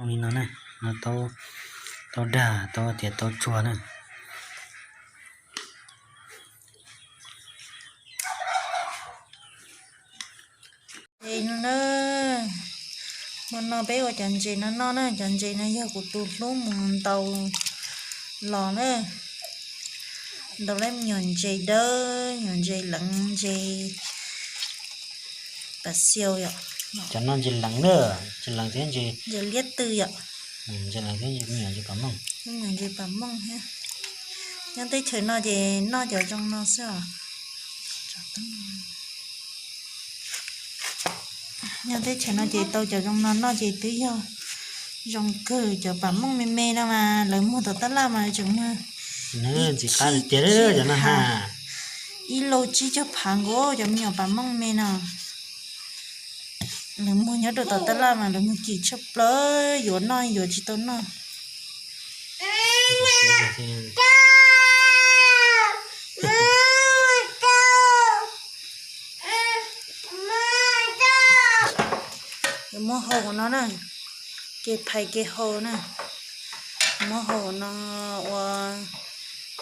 Li no na, no tau, tau dag, tau tias tau tsuag na. Ntses no na, hmo no peb ua cov ntses no noj na, cov ntses no yog kuv tus hlub mus ntaus los na. Ntaus lawm me nyuam ntses dawb, nyuam ntses leev, ntses pas xiau yom. Cov no ntses leev na, ntses leev thiab ntses, ntses liab tw yom. Ntses leev thiab me nyuam ntses pas mooj. Me nyuam ntses pas mooj thiab. Nyob teb chaws no ces noj cov zoo no xwb os. Nyob teb chaws no ces tau cov zoo no noj ces twb yog zoo kawg. Cov pas mooj me me no mas lawv muag tom tab laj mas tseem muag ntxim qab tiag tiag cov no ha. Ib lub tsib caug phav nkaus cov me nyuam pas mooj me no. Lawv muag nyob rau tom tab laj mas lawv muag kim tshaj plaws, yuav noj yuav tsis tau noj. Muab hau no na, kev phais kev hau na, muab hau no ua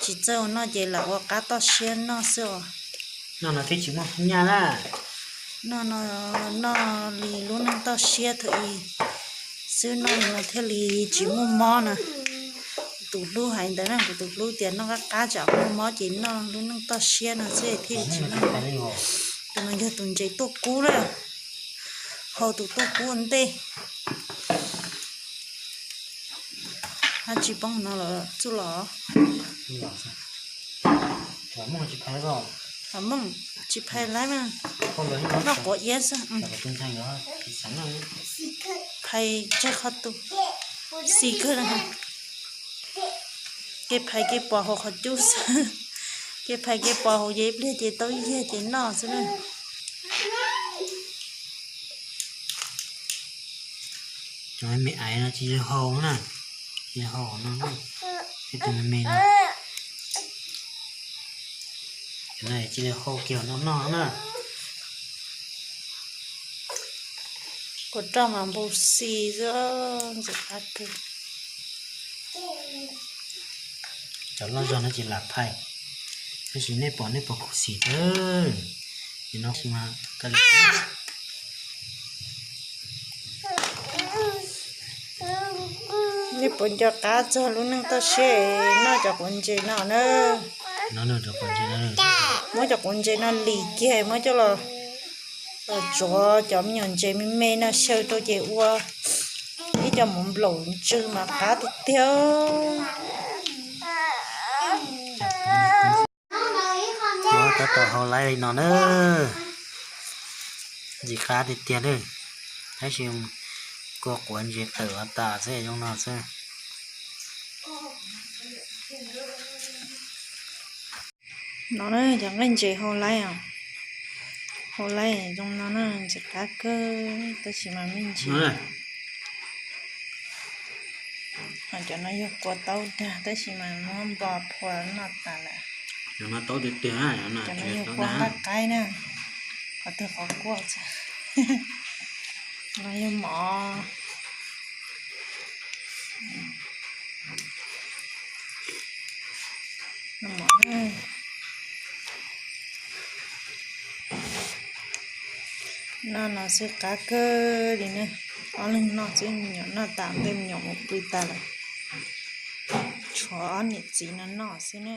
tsis txawj ua noj ces lam ua qab toj siab noj xwb os. Noj no twb tsis muaj nyaj na. Noj no noj li lub neej toj siab thaum ub xwb, noj li no thiaj li tsis muaj mob na. Kuv tus hlub hais ntawd na, kuv tus hlub tias noj qab qab tsam muaj mob ces noj lub neej toj siab no xwb thiaj li tsis muaj mob. Tus no yog tus ntses tuaj kub na, hau tus tuaj kub ua ntej. Ab, tsis poob no los txuj los. Mooj tsis phais laiv mas, noj quav iab xwb. Phais tsawg qhov tus xis kawg. Kev phais kev pos hauv qhov cub xwb. Kev phais kev pos hauv ces ib pliag ces tau ib yag ces noj xwb na. Cov me me aiv no tsis yog hau na, tsis yog hau no, tus me me no. Cov no tsis yog hau kiag no noj na. Kuv roj mas npau xi xwb, ntxim qab kawg. Cov loj zog no ces lam phais, tab sis nej pom nej pom khuv xim kawg. Ces no xi mas ka li. Nej puas nco qab txog lub neej toj siab noj cov quav ntses no na? Muab cov quav ntses no lim kiag, muab coj los tsuav cov me nyuam ntses me me no xyaw rau ces ua ib co mov nplaum ntsw mas qab tiag tiag. Tab tom hau laiv li no na, ntxim qab tiag tiag na. Tab sis kua quav ntses tawm los tas xwb, zoo no xwb. No na, cov nqaij ntses hau laiv os, hau laiv zoo no na, ntxim qab kawg, tab sis mas me ntsis. Cov no yog kua taub dag, tab sis mas muab npo phua noj tas lawm. Cov no yog kua nqaij qaib na, qhov twg qhov kuaj. No yog mov. Noj no xwb qab kawg li ne. Ob leeg noj xwb, me nyuam noj tas ntej me nyuam mus pw tas lawm. Tshuav ob niam txiv no noj xwb ne.